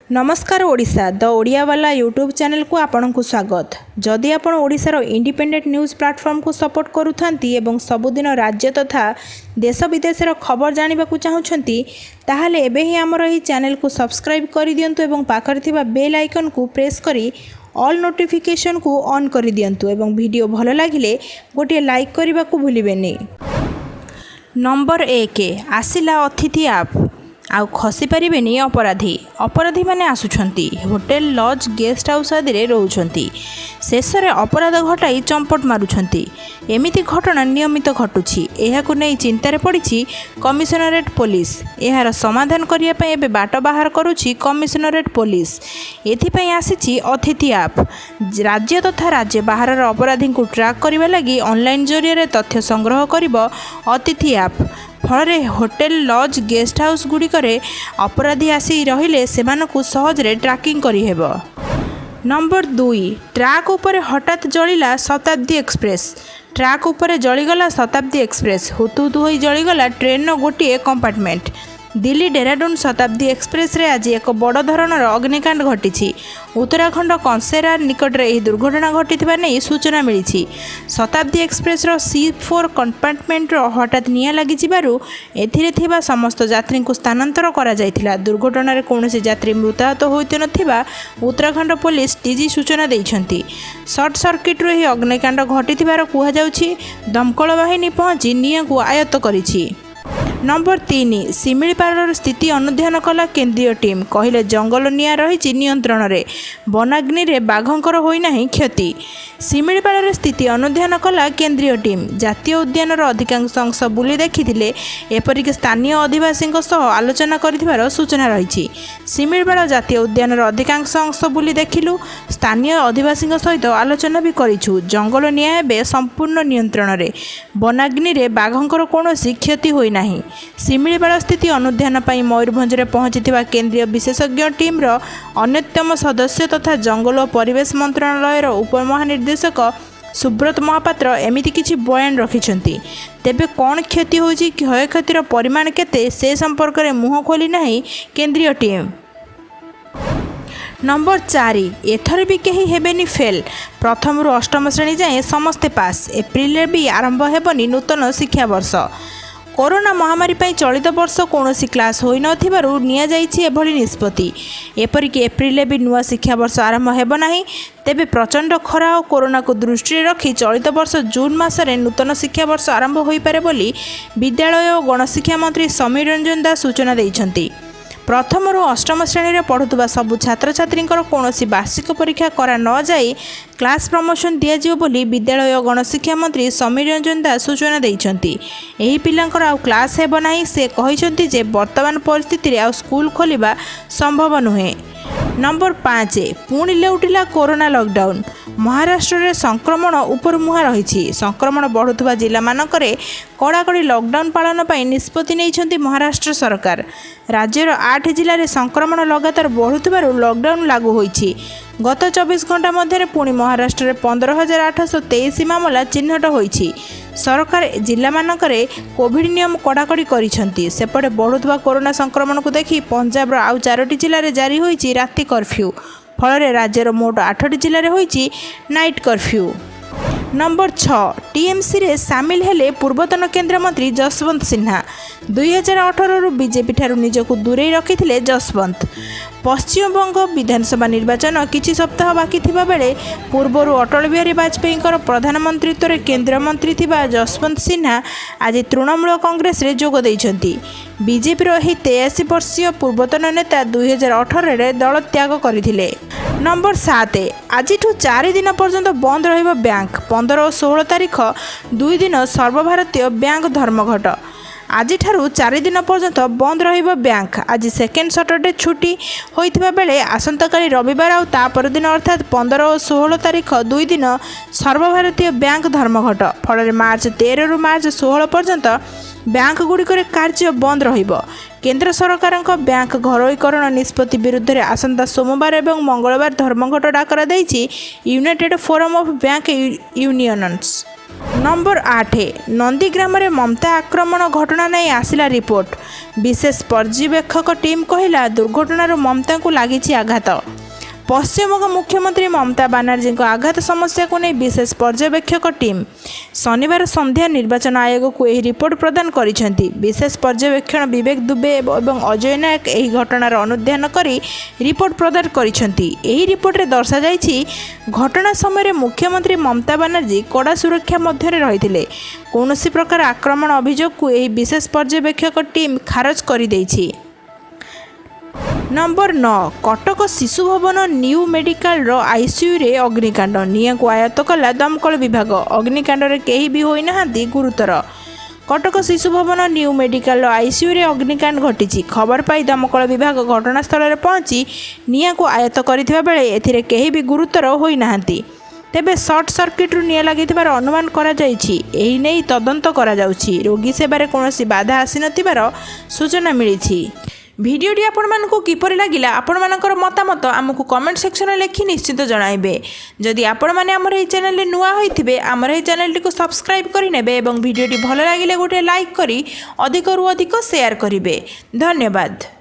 ନମସ୍କାର ଓଡ଼ିଶା, ଦ ଓଡ଼ିଆବାଲା ୟୁଟ୍ୟୁବ୍ ଚ୍ୟାନେଲକୁ ଆପଣଙ୍କୁ ସ୍ୱାଗତ। ଯଦି ଆପଣ ଓଡ଼ିଶାର ଇଣ୍ଡିପେଣ୍ଡେଣ୍ଟ ନ୍ୟୁଜ୍ ପ୍ଲାଟଫର୍ମକୁ ସପୋର୍ଟ କରୁଥାନ୍ତି ଏବଂ ସବୁଦିନ ରାଜ୍ୟ ତଥା ଦେଶ ବିଦେଶର ଖବର ଜାଣିବାକୁ ଚାହୁଁଛନ୍ତି, ତାହେଲେ ଏବେ ହିଁ ଆମର ଏହି ଚ୍ୟାନେଲକୁ ସବସ୍କ୍ରାଇବ୍ କରିଦିଅନ୍ତୁ ଏବଂ ପାଖରେ ଥିବା ବେଲ୍ ଆଇକନ୍କୁ ପ୍ରେସ୍ କରି ଅଲ୍ ନୋଟିଫିକେସନ୍କୁ ଅନ୍ କରିଦିଅନ୍ତୁ ଏବଂ ଭିଡ଼ିଓ ଭଲ ଲାଗିଲେ ଗୋଟିଏ ଲାଇକ୍ କରିବାକୁ ଭୁଲିବେନି। ନମ୍ବର 1, ଆସିଲା ଅତିଥି ଆପ୍। ଆଉ ଖସି ପାରିବେନି ଅପରାଧୀ। ଅପରାଧୀମାନେ ଆସୁଛନ୍ତି, ହୋଟେଲ, ଲଜ୍, ଗେଷ୍ଟ ହାଉସ୍ ଆଦିରେ ରହୁଛନ୍ତି। ଶେଷରେ ଅପରାଧ ଘଟାଇ ଚମ୍ପଟ ମାରୁଛନ୍ତି। ଏମିତି ଘଟଣା ନିୟମିତ ଘଟୁଛି। ଏହାକୁ ନେଇ ଚିନ୍ତାରେ ପଡ଼ିଛି କମିଶନରେଟ୍ ପୋଲିସ। ଏହାର ସମାଧାନ କରିବା ପାଇଁ ଏବେ ବାଟ ବାହାର କରୁଛି କମିଶନରେଟ୍ ପୋଲିସ। ଏଥିପାଇଁ ଆସିଛି ଅତିଥି ଆପ୍। ରାଜ୍ୟ ତଥା ରାଜ୍ୟ ବାହାରର ଅପରାଧୀଙ୍କୁ ଟ୍ରାକ୍ କରିବା ଲାଗି ଅନଲାଇନ୍ ଜରିଆରେ ତଥ୍ୟ ସଂଗ୍ରହ କରିବ ଅତିଥି ଆପ୍। ଫଳରେ ହୋଟେଲ, ଲଜ୍, ଗେଷ୍ଟ ହାଉସ୍ ଗୁଡ଼ିକରେ ଅପରାଧୀ ଆସି ରହିଲେ ସେମାନଙ୍କୁ ସହଜରେ ଟ୍ରାକିଂ କରିହେବ। ନମ୍ବର 2, ଟ୍ରାକ୍ ଉପରେ ହଠାତ୍ ଜଳିଲା ଶତାବ୍ଦୀ ଏକ୍ସପ୍ରେସ୍। ଟ୍ରାକ୍ ଉପରେ ଜଳିଗଲା ଶତାବ୍ଦୀ ଏକ୍ସପ୍ରେସ୍। ହୁତୁହୁତୁ ହୋଇ ଜଳିଗଲା ଟ୍ରେନ୍ର ଗୋଟିଏ କମ୍ପାର୍ଟମେଣ୍ଟ। ଦିଲ୍ଲୀ ଡେରାଡୁନ ଶତାବ୍ଦୀ ଏକ୍ସପ୍ରେସ୍ରେ ଆଜି ଏକ ବଡ଼ ଧରଣର ଅଗ୍ନିକାଣ୍ଡ ଘଟିଛି। ଉତ୍ତରାଖଣ୍ଡ କଂସେରାର ନିକଟରେ ଏହି ଦୁର୍ଘଟଣା ଘଟିଥିବା ନେଇ ସୂଚନା ମିଳିଛି। ଶତାବ୍ଦୀ ଏକ୍ସପ୍ରେସ୍ର ସି 4 କମ୍ପାର୍ଟମେଣ୍ଟର ହଠାତ୍ ନିଆଁ ଲାଗିଯିବାରୁ ଏଥିରେ ଥିବା ସମସ୍ତ ଯାତ୍ରୀଙ୍କୁ ସ୍ଥାନାନ୍ତର କରାଯାଇଥିଲା। ଦୁର୍ଘଟଣାରେ କୌଣସି ଯାତ୍ରୀ ମୃତାହତ ହୋଇନଥିବା ଉତ୍ତରାଖଣ୍ଡ ପୋଲିସ ଡିଜି ସୂଚନା ଦେଇଛନ୍ତି। ସର୍ଟ ସର୍କିଟରୁ ଏହି ଅଗ୍ନିକାଣ୍ଡ ଘଟିଥିବାର କୁହାଯାଉଛି। ଦମକଳ ବାହିନୀ ପହଞ୍ଚି ନିଆଁକୁ ଆୟତ୍ତ କରିଛି। ନମ୍ବର 3, ଶିମିଳିପାଳର ସ୍ଥିତି ଅନୁଧ୍ୟାନ କଲା କେନ୍ଦ୍ରୀୟ ଟିମ୍। କହିଲେ, ଜଙ୍ଗଲ ନିଆଁ ରହିଛି ନିୟନ୍ତ୍ରଣରେ। ବନାଗ୍ନିରେ ବାଘଙ୍କର ହୋଇନାହିଁ କ୍ଷତି। ଶିମିଳିପାଳରେ ସ୍ଥିତି ଅନୁଧ୍ୟାନ କଲା କେନ୍ଦ୍ରୀୟ ଟିମ୍। ଜାତୀୟ ଉଦ୍ୟାନର ଅଧିକାଂଶ ଅଂଶ ବୁଲି ଦେଖିଥିଲେ। ଏପରିକି ସ୍ଥାନୀୟ ଅଧିବାସୀଙ୍କ ସହ ଆଲୋଚନା କରିଥିବାର ସୂଚନା ରହିଛି। ଶିମିଳିପାଳ ଜାତୀୟ ଉଦ୍ୟାନର ଅଧିକାଂଶ ଅଂଶ ବୁଲି ଦେଖିଲୁ। ସ୍ଥାନୀୟ ଅଧିବାସୀଙ୍କ ସହିତ ଆଲୋଚନା ବି କରିଛୁ। ଜଙ୍ଗଲ ନିଆଁ ଏବେ ସମ୍ପୂର୍ଣ୍ଣ ନିୟନ୍ତ୍ରଣରେ। ବନାଗ୍ନିରେ ବାଘଙ୍କର କୌଣସି କ୍ଷତି ହୋଇନାହିଁ। ଶିମିଳିପାଳ ସ୍ଥିତି ଅନୁଧ୍ୟାନ ପାଇଁ ମୟୂରଭଞ୍ଜରେ ପହଞ୍ଚିଥିବା କେନ୍ଦ୍ରୀୟ ବିଶେଷଜ୍ଞ ଟିମ୍ର ଅନ୍ୟତମ ସଦସ୍ୟ ତଥା ଜଙ୍ଗଲ ଓ ପରିବେଶ ମନ୍ତ୍ରଣାଳୟର ଉପମହାନିର୍ଦ୍ଦେଶକ ସୁବ୍ରତ ମହାପାତ୍ର ଏମିତି କିଛି ବୟାନ ରଖିଛନ୍ତି। ତେବେ କ'ଣ କ୍ଷତି ହୋଇଛି, କ୍ଷୟକ୍ଷତିର ପରିମାଣ କେତେ, ସେ ସମ୍ପର୍କରେ ମୁହଁ ଖୋଲି ନାହିଁ କେନ୍ଦ୍ରୀୟ ଟିମ୍। ନମ୍ବର 4, ଏଥର ବି କେହି ହେବେନି ଫେଲ୍। ପ୍ରଥମରୁ ଅଷ୍ଟମ ଶ୍ରେଣୀ ଯାଏଁ ସମସ୍ତେ ପାସ୍। ଏପ୍ରିଲରେ ବି ଆରମ୍ଭ ହେବନି ନୂତନ ଶିକ୍ଷାବର୍ଷ। କରୋନା ମହାମାରୀ ପାଇଁ ଚଳିତ ବର୍ଷ କୌଣସି କ୍ଲାସ୍ ହୋଇନଥିବାରୁ ନିଆଯାଇଛି ଏଭଳି ନିଷ୍ପତ୍ତି। ଏପରିକି ଏପ୍ରିଲରେ ବି ନୂଆ ଶିକ୍ଷାବର୍ଷ ଆରମ୍ଭ ହେବ ନାହିଁ। ତେବେ ପ୍ରଚଣ୍ଡ ଖରା ଓ କରୋନାକୁ ଦୃଷ୍ଟିରେ ରଖି ଚଳିତ ବର୍ଷ ଜୁନ୍ ମାସରେ ନୂତନ ଶିକ୍ଷାବର୍ଷ ଆରମ୍ଭ ହୋଇପାରେ ବୋଲି ବିଦ୍ୟାଳୟ ଓ ଗଣଶିକ୍ଷା ମନ୍ତ୍ରୀ ସମୀର ରଞ୍ଜନ ଦାଶ ସୂଚନା ଦେଇଛନ୍ତି। ପ୍ରଥମରୁ ଅଷ୍ଟମ ଶ୍ରେଣୀରେ ପଢ଼ୁଥିବା ସବୁ ଛାତ୍ରଛାତ୍ରୀଙ୍କର କୌଣସି ବାର୍ଷିକ ପରୀକ୍ଷା କରା ନଯାଇ କ୍ଲାସ୍ ପ୍ରମୋସନ୍ ଦିଆଯିବ ବୋଲି ବିଦ୍ୟାଳୟ ଓ ଗଣଶିକ୍ଷା ମନ୍ତ୍ରୀ ସମୀର ରଞ୍ଜନ ଦାଶ ସୂଚନା ଦେଇଛନ୍ତି। ଏହି ପିଲାଙ୍କର ଆଉ କ୍ଲାସ୍ ହେବ ନାହିଁ। ସେ କହିଛନ୍ତି ଯେ ବର୍ତ୍ତମାନ ପରିସ୍ଥିତିରେ ଆଉ ସ୍କୁଲ ଖୋଲିବା ସମ୍ଭବ ନୁହେଁ। ନମ୍ବର 5, ପୁଣି ଲେଉଟିଲା କରୋନା ଲକଡାଉନ୍। ମହାରାଷ୍ଟ୍ରରେ ସଂକ୍ରମଣ ଉପରମୁହାଁ ରହିଛି। ସଂକ୍ରମଣ ବଢ଼ୁଥିବା ଜିଲ୍ଲାମାନଙ୍କରେ କଡ଼ାକଡ଼ି ଲକଡାଉନ୍ ପାଳନ ପାଇଁ ନିଷ୍ପତ୍ତି ନେଇଛନ୍ତି ମହାରାଷ୍ଟ୍ର ସରକାର। ରାଜ୍ୟର ଆଠ ଜିଲ୍ଲାରେ ସଂକ୍ରମଣ ଲଗାତାର ବଢ଼ୁଥିବାରୁ ଲକଡାଉନ୍ ଲାଗୁ ହୋଇଛି। ଗତ 24 ଘଣ୍ଟା ମଧ୍ୟରେ ପୁଣି ମହାରାଷ୍ଟ୍ରରେ 15,823 ମାମଲା ଚିହ୍ନଟ ହୋଇଛି। ସରକାର ଜିଲ୍ଲାମାନଙ୍କରେ କୋଭିଡ୍ ନିୟମ କଡ଼ାକଡ଼ି କରିଛନ୍ତି। ସେପଟେ ବଢ଼ୁଥିବା କରୋନା ସଂକ୍ରମଣକୁ ଦେଖି ପଞ୍ଜାବର ଆଉ ଚାରୋଟି ଜିଲ୍ଲାରେ ଜାରି ହୋଇଛି ରାତି କର୍ଫ୍ୟୁ। ଫଳରେ ରାଜ୍ୟର ମୋଟ ଆଠଟି ଜିଲ୍ଲାରେ ହୋଇଛି ନାଇଟ୍ କର୍ଫ୍ୟୁ। ନମ୍ବର 6, ଟିଏମ୍ସିରେ ସାମିଲ ହେଲେ ପୂର୍ବତନ କେନ୍ଦ୍ରମନ୍ତ୍ରୀ ଯଶବନ୍ତ ସିହ୍ନା। 2018ରୁ ବିଜେପି ଠାରୁ ନିଜକୁ ଦୂରେଇ ରଖିଥିଲେ ଯଶବନ୍ତ। ପଶ୍ଚିମବଙ୍ଗ ବିଧାନସଭା ନିର୍ବାଚନ କିଛି ସପ୍ତାହ ବାକି ଥିବା ବେଳେ ପୂର୍ବରୁ ଅଟଳ ବିହାରୀ ବାଜପେୟୀଙ୍କର ପ୍ରଧାନମନ୍ତ୍ରୀତ୍ୱରେ କେନ୍ଦ୍ରମନ୍ତ୍ରୀ ଥିବା ଯଶବନ୍ତ ସିହ୍ନା ଆଜି ତୃଣମୂଳ କଂଗ୍ରେସରେ ଯୋଗ ଦେଇଛନ୍ତି। ବିଜେପିର ଏହି 83 ବର୍ଷୀୟ ପୂର୍ବତନ ନେତା 2018ରେ ଦଳ ତ୍ୟାଗ କରିଥିଲେ। ନମ୍ବର 7, ଆଜିଠୁ 4 ଦିନ ପର୍ଯ୍ୟନ୍ତ ବନ୍ଦ ରହିବ ବ୍ୟାଙ୍କ। 15 ଓ 16 ତାରିଖ 2 ଦିନ ସର୍ବଭାରତୀୟ ବ୍ୟାଙ୍କ ଧର୍ମଘଟ। ଆଜିଠାରୁ 4 ଦିନ ପର୍ଯ୍ୟନ୍ତ ବନ୍ଦ ରହିବ ବ୍ୟାଙ୍କ। ଆଜି ସେକେଣ୍ଡ ସଟରଡେ ଛୁଟି ହୋଇଥିବା ବେଳେ ଆସନ୍ତାକାଲି ରବିବାର ଆଉ ତା ପରଦିନ, ଅର୍ଥାତ୍ 15 ଓ 16 ତାରିଖ 2 ଦିନ ସର୍ବଭାରତୀୟ ବ୍ୟାଙ୍କ ଧର୍ମଘଟ। ଫଳରେ ମାର୍ଚ୍ଚ 13ରୁ ମାର୍ଚ୍ଚ 16 ପର୍ଯ୍ୟନ୍ତ ବ୍ୟାଙ୍କଗୁଡ଼ିକରେ କାର୍ଯ୍ୟ ବନ୍ଦ ରହିବ। କେନ୍ଦ୍ର ସରକାରଙ୍କ ବ୍ୟାଙ୍କ ଘରୋଇକରଣ ନିଷ୍ପତ୍ତି ବିରୁଦ୍ଧରେ ଆସନ୍ତା ସୋମବାର ଏବଂ ମଙ୍ଗଳବାର ଧର୍ମଘଟ ଡାକରା ଦେଇଛି United forum of bank unions. Number 8, ନନ୍ଦୀଗ୍ରାମରେ ମମତା ଆକ୍ରମଣ ଘଟଣା ନେଇ ଆସିଲା ରିପୋର୍ଟ। ବିଶେଷ ପର୍ଯ୍ୟବେକ୍ଷକ ଟିମ୍ କହିଲା, ଦୁର୍ଘଟଣାରୁ ମମତାଙ୍କୁ ଲାଗିଛି ଆଘାତ। ପଶ୍ଚିମବଙ୍ଗ ମୁଖ୍ୟମନ୍ତ୍ରୀ ମମତା ବାନାର୍ଜୀଙ୍କ ଆଘାତ ସମସ୍ୟାକୁ ନେଇ ବିଶେଷ ପର୍ଯ୍ୟବେକ୍ଷକ ଟିମ୍ ଶନିବାର ସନ୍ଧ୍ୟା ନିର୍ବାଚନ ଆୟୋଗକୁ ଏହି ରିପୋର୍ଟ ପ୍ରଦାନ କରିଛନ୍ତି। ବିଶେଷ ପର୍ଯ୍ୟବେକ୍ଷଣ ବିବେକ ଦୁବେ ଏବଂ ଅଜୟ ନାୟକ ଏହି ଘଟଣାର ଅନୁଧ୍ୟାନ କରି ରିପୋର୍ଟ ପ୍ରଦାନ କରିଛନ୍ତି। ଏହି ରିପୋର୍ଟରେ ଦର୍ଶାଯାଇଛି, ଘଟଣା ସମୟରେ ମୁଖ୍ୟମନ୍ତ୍ରୀ ମମତା ବାନାର୍ଜୀ କଡ଼ା ସୁରକ୍ଷା ମଧ୍ୟରେ ରହିଥିଲେ। କୌଣସି ପ୍ରକାର ଆକ୍ରମଣ ଅଭିଯୋଗକୁ ଏହି ବିଶେଷ ପର୍ଯ୍ୟବେକ୍ଷକ ଟିମ୍ ଖାରଜ କରିଦେଇଛି। ନମ୍ବର 9, କଟକ ଶିଶୁ ଭବନ ନ୍ୟୁ ମେଡିକାଲର ଆଇସିୟୁରେ ଅଗ୍ନିକାଣ୍ଡ। ନିଆଁକୁ ଆୟତ୍ତ କଲା ଦମକଳ ବିଭାଗ। ଅଗ୍ନିକାଣ୍ଡରେ କେହି ବି ହୋଇନାହାନ୍ତି ଗୁରୁତର। କଟକ ଶିଶୁ ଭବନ ନ୍ୟୁ ମେଡିକାଲର ଆଇସିୟୁରେ ଅଗ୍ନିକାଣ୍ଡ ଘଟିଛି। ଖବର ପାଇ ଦମକଳ ବିଭାଗ ଘଟଣାସ୍ଥଳରେ ପହଞ୍ଚି ନିଆଁକୁ ଆୟତ୍ତ କରିଥିବା ବେଳେ ଏଥିରେ କେହି ବି ଗୁରୁତର ହୋଇନାହାନ୍ତି। ତେବେ ସର୍ଟ ସର୍କିଟରୁ ନିଆଁ ଲାଗିଥିବାର ଅନୁମାନ କରାଯାଇଛି। ଏହି ନେଇ ତଦନ୍ତ କରାଯାଉଛି। ରୋଗୀ ସେବାରେ କୌଣସି ବାଧା ଆସିନଥିବାର ସୂଚନା ମିଳିଛି। ଭିଡ଼ିଓଟି ଆପଣମାନଙ୍କୁ କିପରି ଲାଗିଲା, ଆପଣମାନଙ୍କର ମତାମତ ଆମକୁ କମେଣ୍ଟ ସେକ୍ସନରେ ଲେଖି ନିଶ୍ଚିତ ଜଣାଇବେ। ଯଦି ଆପଣମାନେ ଆମର ଏହି ଚ୍ୟାନେଲରେ ନୂଆ ହୋଇଥିବେ, ଆମର ଏହି ଚ୍ୟାନେଲଟିକୁ ସବସ୍କ୍ରାଇବ୍ କରିନେବେ ଏବଂ ଭିଡ଼ିଓଟି ଭଲ ଲାଗିଲେ ଗୋଟିଏ ଲାଇକ୍ କରି ଅଧିକରୁ ଅଧିକ ସେୟାର କରିବେ। ଧନ୍ୟବାଦ।